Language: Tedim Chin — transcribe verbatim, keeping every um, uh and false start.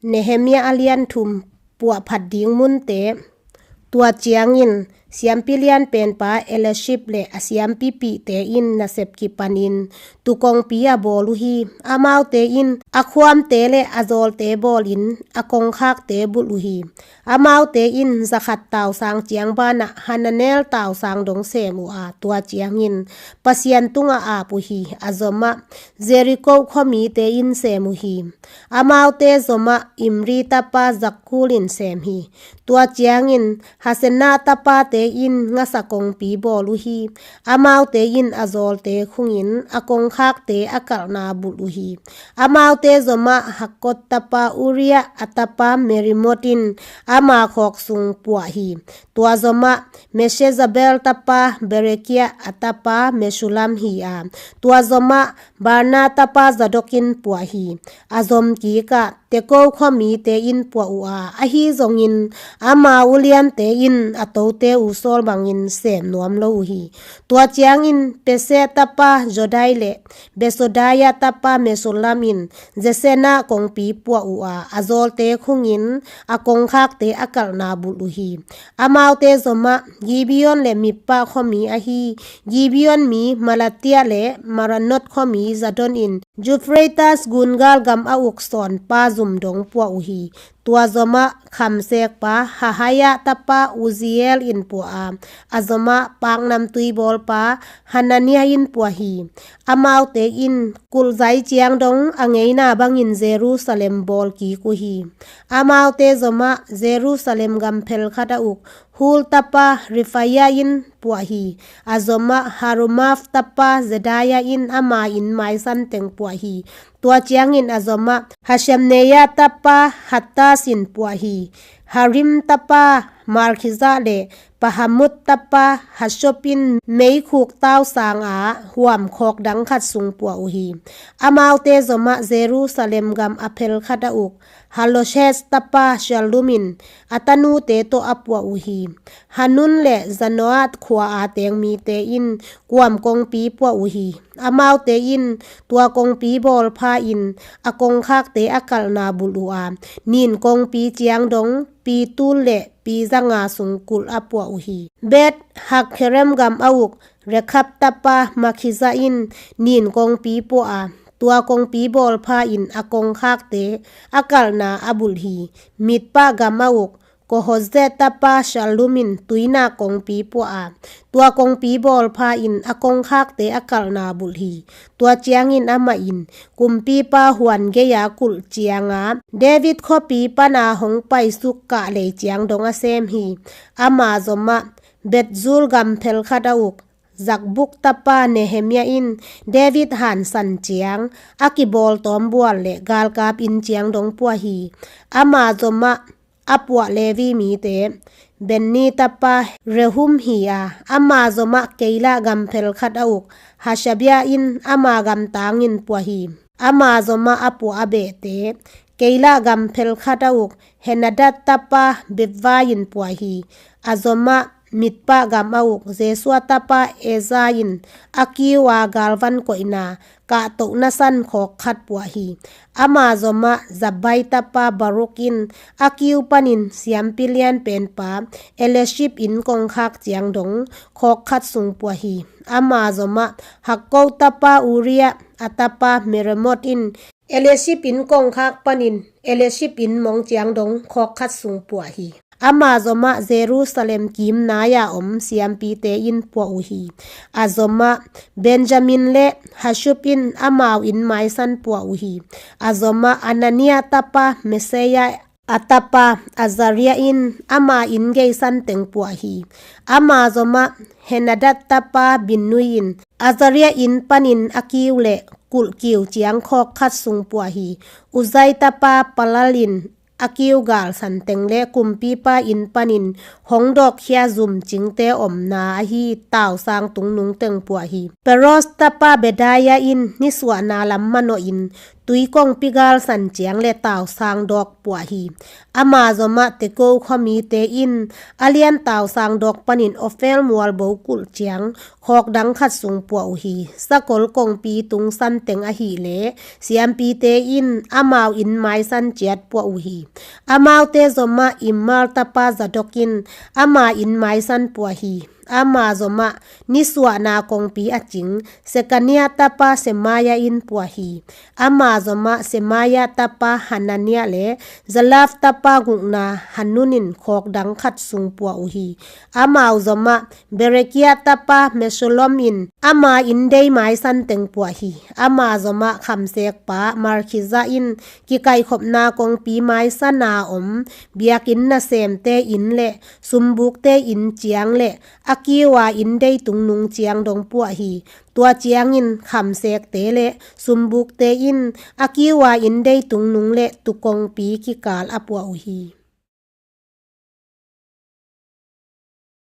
Nehemiah a lian thum puahphat ding munte. Tua ciangin siampi lianpenpa Eliashib le a siampipihte in nasep kipanin tuu kongpi a bawl uh hi. Amaute in a khuamte le a zawlte bawlin a kongkhakte bulh uh hi. Amaute in zakhat tausang ciang banah Hananel tausang dong sem uh a, tua ciangin Pasian tungah ap uh hi. A zomah Jericho khuamite in sem uh hi. Amaute zomah Imri tapa Zakkul in sem hi. Tua ciangin Hasenah tapate in ngasa kongpi bawl uh hi. Amaute in a zawlte khungin a kongkhakte a kalhna bulh uh hi. Amaute zomah Hakkot tapa Uriah a tapa Merimoth in ama khawk sung puah hi. Tua zomah Meshezabel tapa Berekiah a tapa Meshulam hi a, tua zomah Baana tapa Zadok in puah hi. A zom kikah Tekoa khuamite in puah uh a, ahi zongin ama uliante in a tote uh sawl bangin sem nuam lo uh hi. Tua ciangin Pese tapa Jodai le Besodaia tapa Meshulam in Jesena kongpi puah uh a, a zawlte khungin a kongkhakte a kalhna bulh uh hi. Amaute zomah Gibeon le Mizpa khuami ahi Gibeon mi Malathiah le Meronoth khuami Jadon in Euphrates gungal gam a uk sawnpa zum dong puah uh hi. Tua zomah khamsekpa Harhaia tapa Uzziel in puah a, a zomah paknamtui bawlpa Hananiah in puah hi. Amaute in kulh zai ciang dong a ngeina bangin Jerusalem bawl kik uh hi. Amaute zomah Jerusalem gam phelkhat a uk Hur tapa Rephaiah in puah hi. A zomah Harumaph tapa Jedaiah in ama inn maisan teng puah hi. Tua ciangin a zomah Hashabneiah tapa Hattas in puah hi. Harim tapa Malkhijah le Pahath-moab tapa Hassob in meikhuk tausang a huam khawk dang khat sung puah uh hi. Amaute zomah Jerusalem gam a phelkhat a uk Halohesh tapa Shallum in a tanute tawh a puah uh hi. Hanun le Zanoah khua a teng mite in kuam kongpi puah uh hi. Amaute in tua kongpi bawlpha in a kongkhakte a kalhna bulh uh a, nin kongpi ciang dong pi tul le pi zanga sung kulh a puah uh hi. Beth Hakkherem gam a uk Rekab tapa Malkhijah in nin kongpi puah a, tua kongpi bawlpha in a kongkhakte a kalhna a bulh hi. Mizpa gam a uk Kol-hoze tapa Shallum in tuinak kongpi puah a, tua kongpi bawlpha in a kongkhakte a kalhna bulh hi. Tua ciangin amah in kumpipa huan gei-a kulh cianga David khuapi pana hong paisuk kahlei ciang dong a sem hi. Ama zomah Bethzur gam phelkhat a uk Zakbuk tapa Nehemiah in David hansan ciang a kibawltawm bual le galkap inn ciang dong puah hi. Ama zomah a puah Levi mite Benni tapa Rehum hi a, ama zomah Keilah gam phelkhat a uk Hashabia in ama gamtangin puah hi. Ama zomah a puah a behte Keilah gam phelkhat a uk Henadad tapa Bithvai in puah hi. A zomah Mizpa gam a uk Jesua tapa Eza in a kiu a galvan koihna kahtohna san khawk khat puah hi. Ama zomah Zabbai tapa Baruk in a kiu panin siampi lianpenpa Eliashib inn kongkhak ciang dong khawk khat sung puah hi. Ama zomah Hakkoz tapa Uriah a tapa Meremoth in Eliashib inn kongkhak panin Eliashib inn mong ciang dong khawk khat sung puah hi. Ama zomah Jerusalem kim nai-a om siampite in puah uh hi. A zomah Benjamin le Hashub in amau inn maisan puah uh hi. A zomah Anania tapa Maseia a tapa Azariah in ama inn geisan teng puah hi. Ama zomah Henadad tapa Binnui in Azariah inn panin a kiu le kulh kiu ciang khawk khat sung puah hi. Uzai tapa Palal in a kiu galsan teng le kumpipa inn panin hong dawkkhia zum cingte omna ahi tausang tungnung teng puah hi. Parosh tapa Bedaia in nisuahna lam manawhin tui kongpi galsan ciang le tausang dawk puah hi. Ama zomah Teko khuamite in a lian tausang dawk panin Ofel mualbo kulh ciang khawk dang khat sung puah uh hi. Sakol kongpi tungsan teng ahih leh siampite in amau inn maisan ciat puah uh hi. Amaute zomah Immer tapa Zadok in ama inn maisan puah hi. Ama zomah nisuahna kongpi a cing Sekania tapa Semaya in puah hi. Ama zomah Semaya tapa Hanania le Zalaf tapa gukna Hanun in khawk dang khat sung puah uh hi. Amau zomah Berekia tapa Mesolom in ama inndei maisan teng puah hi. Ama zomah khamsekpa Markhiza in kikaikhopna kongpi maisana om biakinn nasemte inn le sumbukte inn ciang le a kiu a inndei tungnung ciang dong puah hi. Tua ciangin khamsekte le sumbukte in a kiu a inndei tungnung le tukongpi kikal a puah uh hi.